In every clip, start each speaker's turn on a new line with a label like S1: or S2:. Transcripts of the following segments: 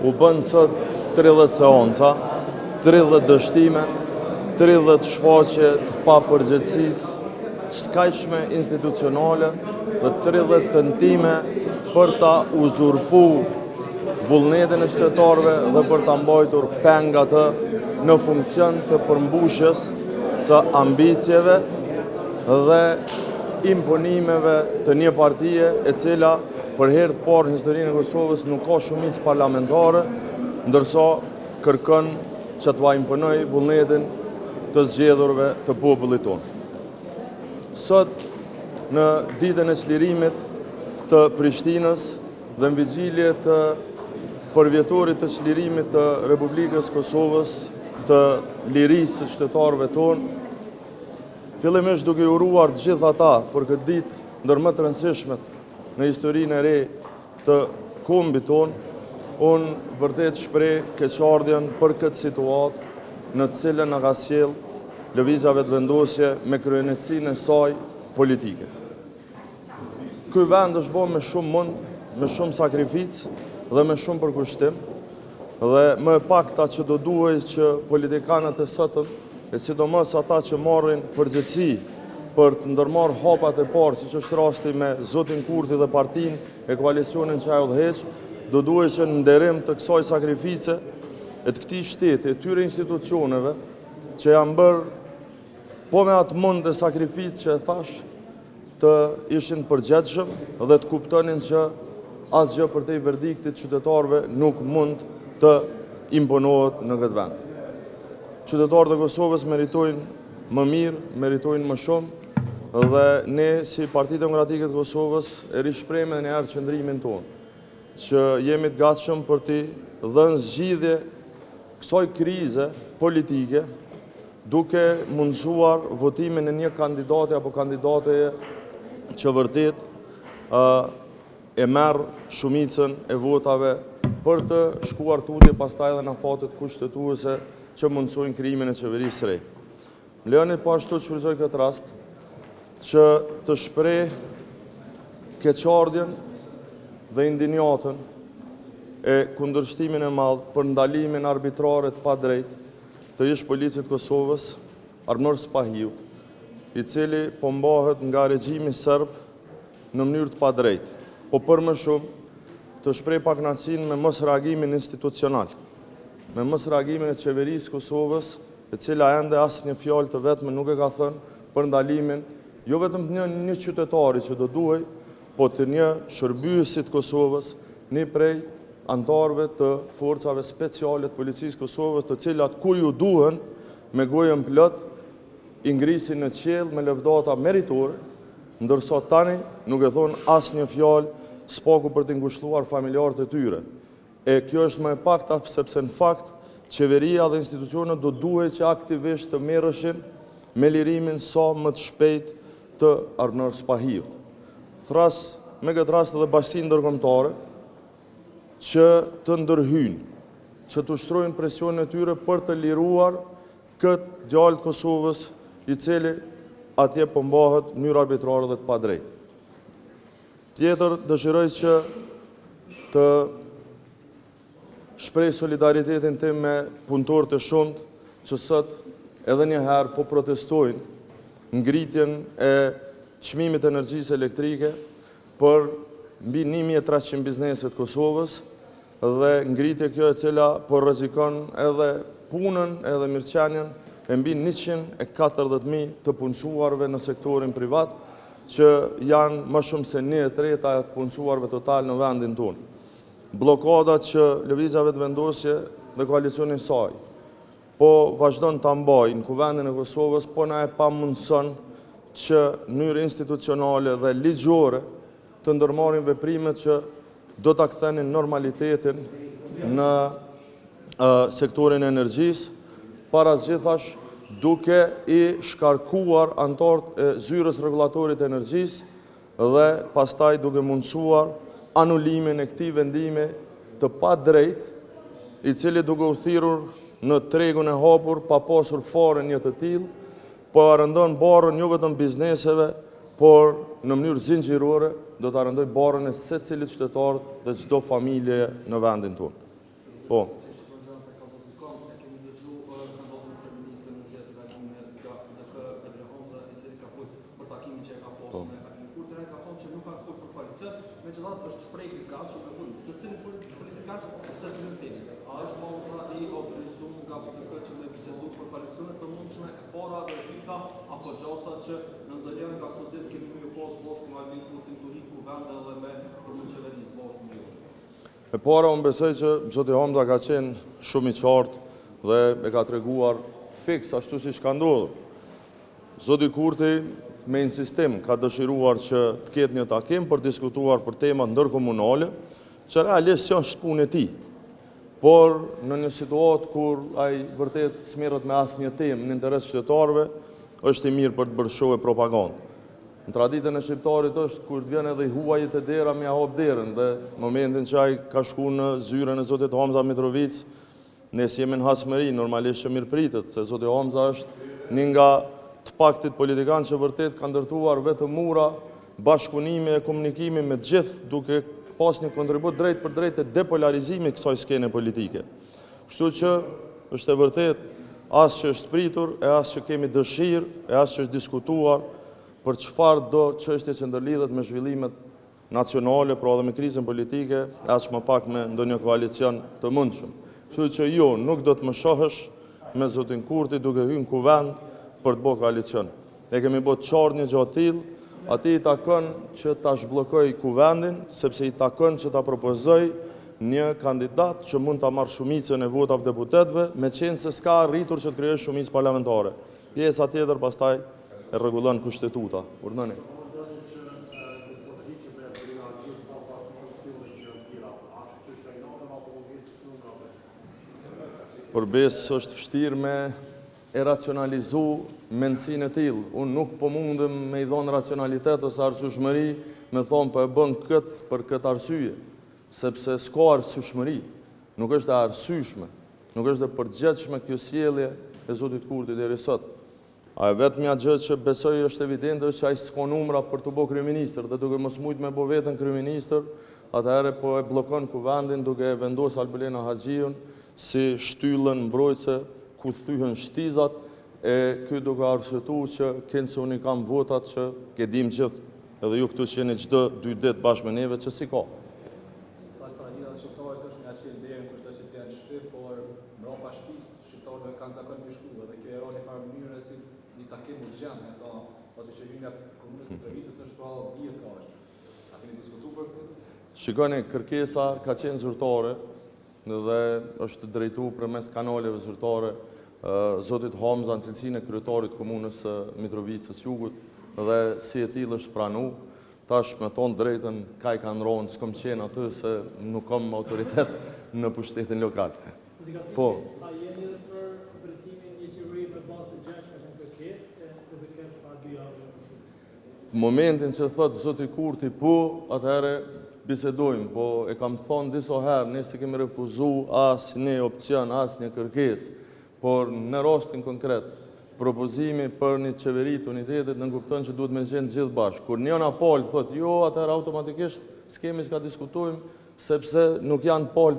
S1: U bënë sot 30 seanca, 30 dështime, 30 shfaqje të papërgjegjësisë, të skajshme institucionale dhe 30 tentime për ta uzurpu vullnetin e qytetarëve dhe për ta mbajtur peng atë në funksion të përmbushjes së ambicieve dhe imponimeve të një partie e cila për herë të parë në historinë e Kosovës nuk ka shumicë parlamentare, ndërsa kërkon që t'ua imponojë vullnetin të zgjedhurve të popullit tonë. Sot, në ditën e çlirimit të Prishtinës dhe në vigjilje të përvjetorit të çlirimit të Republikës Kosovës, të lirisë së qytetarëve tonë, fillimisht duke i uruar të gjithë ata për këtë ditë ndër më të rëndësishmet në historinë e re të kombit tonë, unë vërtet shpreh keqardhjen për këtë situatë në të cilën na ka sjellë Lëvizja Vetëvendosje me kryeneçësinë e saj politike. Ky vend është bo me shumë mund, me shumë sakrificë dhe me shumë përkushtim dhe më e pakta që do duhej që politikanët e sotëm e sidomos ata që marrin përgjegjësi për të ndërmarrë hapat e parë, siç është rasti me zotin Kurti dhe partinë e koalicionin që ai udhëheq, do duhej që në nderim të kësaj sakrifice e të këtij shteti, e tyre institucioneve që janë bërë po me atë mund e sakrificë që e thashë, të ishin përgjegjshëm dhe të kuptonin që asgjë përtej verdiktit qytetarëve nuk mund të imponohet në këtë vend. Qytetarët e Kosovës meritojnë më mirë, meritojnë më shumë dhe ne si Parti Demokratike të Kosovës e rishprehim edhe një herë qëndrimin tonë, që jemi të gatshëm për t'i dhënë zgjidhje kësaj krize politike duke mundësuar votimin e një kandidati apo kandidateje që vërtet e merr shumicën e votave për të shkuar tutje pastaj edhe në afatet kushtetuese që mundësojnë krijimin e qeverisë së re. Më lejoni po ashtu të shfrytëzoj këtë rast që të shpreh keqardhjen dhe indinjatën e kundërshtimin e madh për ndalimin arbitrar e të padrejtë të ish policit të Kosovës, Arbnor Spahiut, i cili po mbahet nga regjimi serb në mënyrë të padrejtë. Po për më shumë, të shpreh pakënaqësinë me mosreagimin institucional, me mosreagimin e qeverisë së Kosovës, e cila ende asnjë fjalë të vetme nuk e ka thënë për ndalimin jo vetëm të një, një qytetari që do duhej, po të një shërbyesi të Kosovës, një prej anëtarëve të forcave speciale të policisë Kosovës, të cilat kur ju duhen me gojën plot i ngrisin në qiell me lëvdata meritore, ndërsa tani nuk e thonë asnjë fjalë së paku për t'i ngushëlluar familjarët e tyre. E kjo është më e pakta sepse në fakt qeveria dhe institucionet do duhej që aktivisht të merreshin me lirimin sa më të shpejtë të Arbnor Spahiut. Thërras me këtë rast edhe bashkësinë ndërkombëtare që të ndërhyjnë, që të ushtrojnë presionin e tyre për të liruar këtë djalë të Kosovës, i cili atje po mbahet në mënyrë arbitrare dhe të padrejtë. Tjetër, dëshiroj që të shpreh solidaritetin tim me punëtorët e shumtë që sot edhe një herë po protestojnë ngritjen e çmimit të energjisë elektrike për mbi 1300 biznese të Kosovës dhe ngritje kjo e cila po rrezikon edhe punën edhe mirëqenien e mbi 140.000 të punësuarve në sektorin privat, që janë më shumë se 1/3 e të punësuarve total në vendin tonë. Bllokada që Lëvizja Vetëvendosje dhe koalicioni i saj po vazhdon ta mbajë në Kuvendin e Kosovës, po na e pamundëson që në mënyrë institucionale dhe ligjore të ndërmarrim veprimet që do ta kthenin normalitetin në sektorin e energjisë, para së gjithash duke i shkarkuar anëtarët e zyrës rregullatorit të energjisë dhe pastaj duke mundësuar anulimin e këtij vendimi të padrejtë, i cili duke u thirrur në tregun e hapur pa pasur fare një të tillë, po e rëndon barrën jo vetëm bizneseve, por në mënyrë zinxhirore do ta rëndojë barrën e secilit qytetar dhe çdo familjeje në vendin tonë. Po.
S2: Po. Megjithatë është shpreh i gatshëm me fol me secilin politikan për secilën temë. A është Hamza i autorizuar nga PDK që me bisedu për koalicione të mundshme e para dhe e dyta apo gjasa që në ndonjërin nga këto ditë kemi me ju pas bashku me Albin Kurtin tu hi n'kuvend edhe me formu qeveri së bashku me ju.
S1: E para, unë besoj që zoti Hamza ka qenë shumë i qartë dhe e ka treguar fiks ashtu siç ka ndodhur. Zoti Kurti me insistim ka dëshiruar që të ketë një takim për diskutuar për temat ndërkomunale, që realisht s'është punë e tij. Por në një situatë kur ai vërtet s'merret me asnjë temë në interes qytetarëve, është i mirë për të bërë show e propagandë. Në traditën e shqiptarit është kur të vjen edhe i huaji te dera me ia hap derën dhe në momentin që ai ka shku në zyrën e zotit Hamza Mitrovicë, Ne s'jemi në hasmëri, normalisht që mirëpritet, se zoti Hamza është një nga të paktit politikanë që vërtet ka ndërtuar vetëm ura bashkëpunimi e komunikimi me të gjithë, duke pas një kontribut drejtpërdrejt të depolarizimit kësaj skene politike. Kështu që është e vërtet as që është pritur, e as që kemi dëshirë, e as që është diskutuar për çfarëdo çështje që ndërlidhet me zhvillimet nacionale, pra edhe me krizën politike, e aq më pak me ndonjë koalicion të mundshëm. Kështu që jo, nuk do të më shohësh me zotin Kurti duke hyrë në kuvend për të bërë koalicion. E kemi bërë të qartë një gjë të tillë, atij i takon që ta zhbllokojë kuvendin, sepse i takon që ta propozojë një kandidat që mund ta marrë shumicën e votave deputetëve, meqenëse s'ka arritur që të krijojë shumicë parlamentare. Pjesa tjetër pastaj e rregullon kushtetuta. Urdhëroni. Për besë është vështirë me e racionalizu mendësinë e tillë. Unë nuk po mundem me i dhonë racionalitet ose arsyeshmëri me thonë po e bën këtë për këtë arsye, sepse s'ka arsyeshmëri, nuk është e arsyeshme. Nuk është e përgjegjshme kjo sjellje e zotit Kurti deri sot. A e vetmja gjë që besoj është evidente është që ai s'ka numra për t'u bo kryeministër dhe duke mos mujt me bo veten kryeministër, atëherë po e bllokon kuvendin duke e vendos Albulena Haxhiun si shtyllën mbrojtëse ku thyhen shtizat e ky duke arsyetu që kinse unë i kam votat që e dimë gjithë edhe ju këtu që jeni çdo dy ditë bashkë me neve që s'i ka.
S2: Fal para gjitha shqiptarët është me ia çel derën kushdo që të vjen në shtëpi, por mbrapa shtëpisë shqiptarët kanë zakon me shku edhe kjo era një farë mënyre si një takim urgjent me ta, pasi që hyrja e komunës së Mitrovicës është pra dihet ka është. A keni diskutuar për këtë?
S1: Shikoni, kërkesa ka qenë zyrtare dhe është drejtu përmes kanaleve zyrtare zotit Hamza në cilësinë e kryetarit të komunës së Mitrovicës Jugut dhe si e tillë është pranu. Tash me thonë drejtën, ka i kanë ronë, s'kom qenë aty se nuk kam autoritet në pushtetin lokal.
S3: Po. A jeni edhe për drejtimin një qeveri me bazë të gjençme që në kërkesë e PDK-së pa dy javë më shumë?
S1: Momentin që thotë zoti Kurti po, atëherë bisedojmë, po e kam thonë disa herë, ne s'i kemi refuzu asnjë opcion, asnjë kërkesë. Por në rastin konkret, propozimi për një qeveri të unitetit nënkupton që duhet me qenë të gjithë bashkë. Kur njëna palë thotë jo, atëherë automatikisht s'kemi çka diskutojmë, sepse nuk janë palë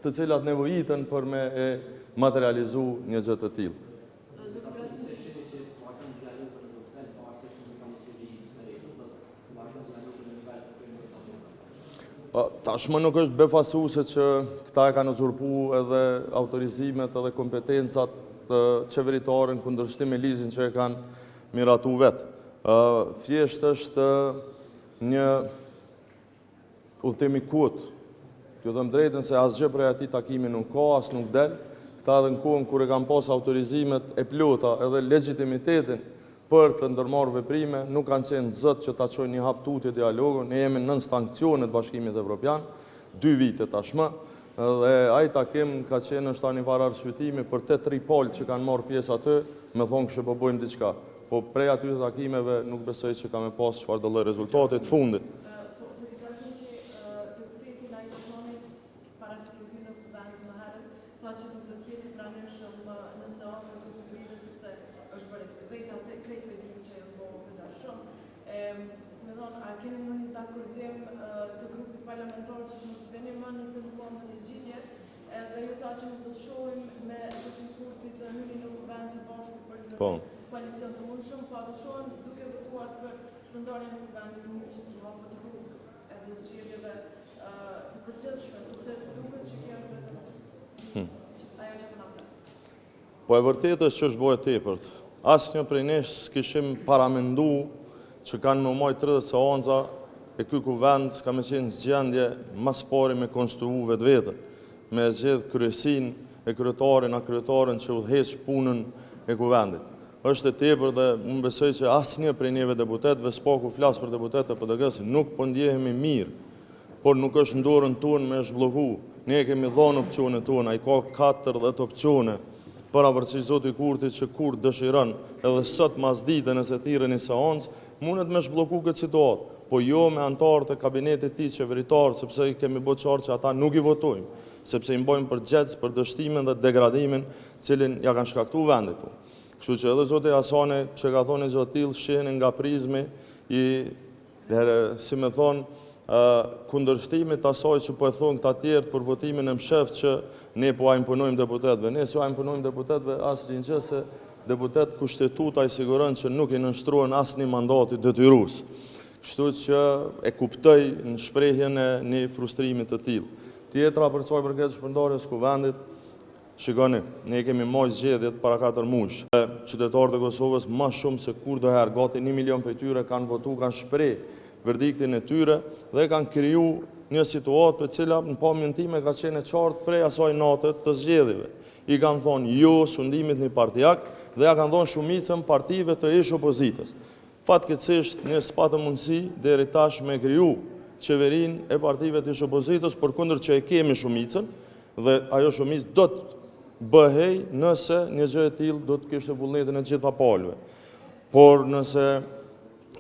S1: të cilat nevojiten për me e materializu një gjë të tillë. Tashmë nuk është befasuese që këta e kanë uzurpu edhe autorizimet edhe kompetencat qeveritare në kundërshtim me ligjin që e kanë miratu vetë. Thjesht është një udhëtim i kotë. T'ju them drejtën se asgjë prej atij takimi nuk ka, as nuk del. Këta edhe në kohën kur e kanë pas autorizimet e plota edhe legjitimitetin për të ndërmarrë veprime, nuk kanë qenë të zot që ta çojnë një hap tutje dialogun. Ne jemi nën sanksione të Bashkimit Evropian, dy vite tashmë, dhe ai takim ka qenë është një farë arsyetimi për të tri palët që kanë marrë pjesë aty, me thonë kështu po bëjmë diçka. Po prej atyre takimeve nuk besoj që ka me pas çfarëdo lloj rezultati të fundit.
S4: Po, zoti Krasniqi, deputeti Naim Osmani para se të hyjë në kuvend më herët, tha që nuk do të jetë i pranishëm në seancën konstitutive sepse është bërë e dheta të krejt e dimë që janë bërë këta shumë. E, si me thonë, a keni ndonjë dakordim të grupit parlamentar që të mos vini më nëse nuk ka ndonjë zgjidhje? Edhe ju thatë që nuk do të shohim me zotin Kurti të hyni në kuvend së bashku për një
S1: Po.
S4: koalicion të mundshëm, po a do të shohim duke votuar për shpërndarjen e kuvendit në mënyrë që të hapet rrugë edhe zgjedhjeve të përgjithshme, sepse duket që kjo është vetëm hmm. ajo që po na pret.
S1: Po e vërtetë është që është bo e tepërt. Asnjë prej nesh s'kishim paramendu që kanë me u majt 30 seanca e ky kuvend s'ka me qenë n'gjendje ma s'pari me konstitu vetveten, me e zgjedh kryesinë e kryetarin a kryetaren që udhëheq punën e kuvendit. Është e tepërt dhe unë besoj që asnjë prej neve deputetëve, s'paku flas për deputetët e PDK-së, nuk po ndjehemi mirë Por nuk është në dorën tonë me zhblloku. Ne e kemi dhënë opsionet tona, i ka 40 opsione përafërsisht zoti Kurti që kur dëshiron, edhe sot masdite nëse thirret një seancë, mundet me zhblloku këtë situatë, po jo me anëtarët e kabinetit tij qeveritar, sepse i kemi bo qartë që ata nuk i votojmë, sepse i mbajmë përgjegjës për dështimin dhe degradimin cilin ja kanë shkaktu vendit tonë. Kështu që edhe zoti Hasani që ka thonë një gjë të tillë, shihni nga prizmi i Herë, si me thonë, kundërshtimit të asaj që po e thonë këta tjerët për votimin e msheftë që ne po ua imponojmë deputetëve. Ne s'ua imponojmë deputetëve asnjë gjë se deputetët kushtetuta i siguron që nuk i nënshtrohen asnjë mandati detyrues. Kështu që e kuptoj në shprehjen e një frustrimi të tillë. Tjetra për sa i përket shpërndarjes së kuvendit, Shikoni, ne kemi majt zgjedhjet para 4 mujsh. Qytetarët e Kosovës ma shumë se kurdoherë, gati 1 milion prej tyre kanë votu, kanë shpreh verdiktin e tyre dhe kanë kriju një situatë e cila në pamjen time ka qenë e qartë prej asaj nate të zgjedhjeve. I kanë thonë jo sundimit njëpartiak dhe ja kanë dhonë shumicën partive të ish opozitës. Fatkeqësisht, ne s'patëm mundësi deri tash me kriju qeverinë e partive të ish opozitës, përkundër që e kemi shumicën, Dhe ajo shumicë do të bëhej nëse një gjë e tillë do të kishte vullnetin e të gjitha palëve. Por nëse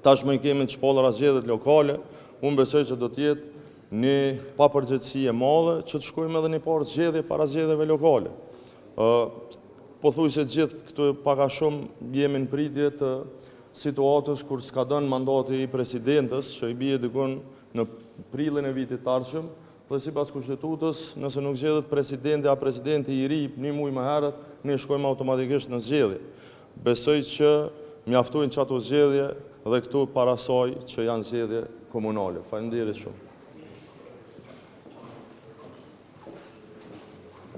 S1: tashmë i kemi të shpallura zgjedhjet lokale, unë besoj që do të jetë një papërgjegjësi e madhe që të shkojmë edhe një parë zgjedhje para zgjedhjeve lokale. Ë pothuajse gjithë këtu pak a shumë jemi në pritje të situatës kur skadon mandati i presidentes, që i bie dikun në prillin e vitit të ardhshëm, Dhe sipas Kushtetutës, nëse nuk zgjedhet presidenti a presidenti i ri një muaj më herët, ne shkojmë automatikisht në zgjedhje. Besoj që mjaftojnë qato zgjedhje dhe këtu para saj që janë zgjedhje komunale. Faleminderit shumë.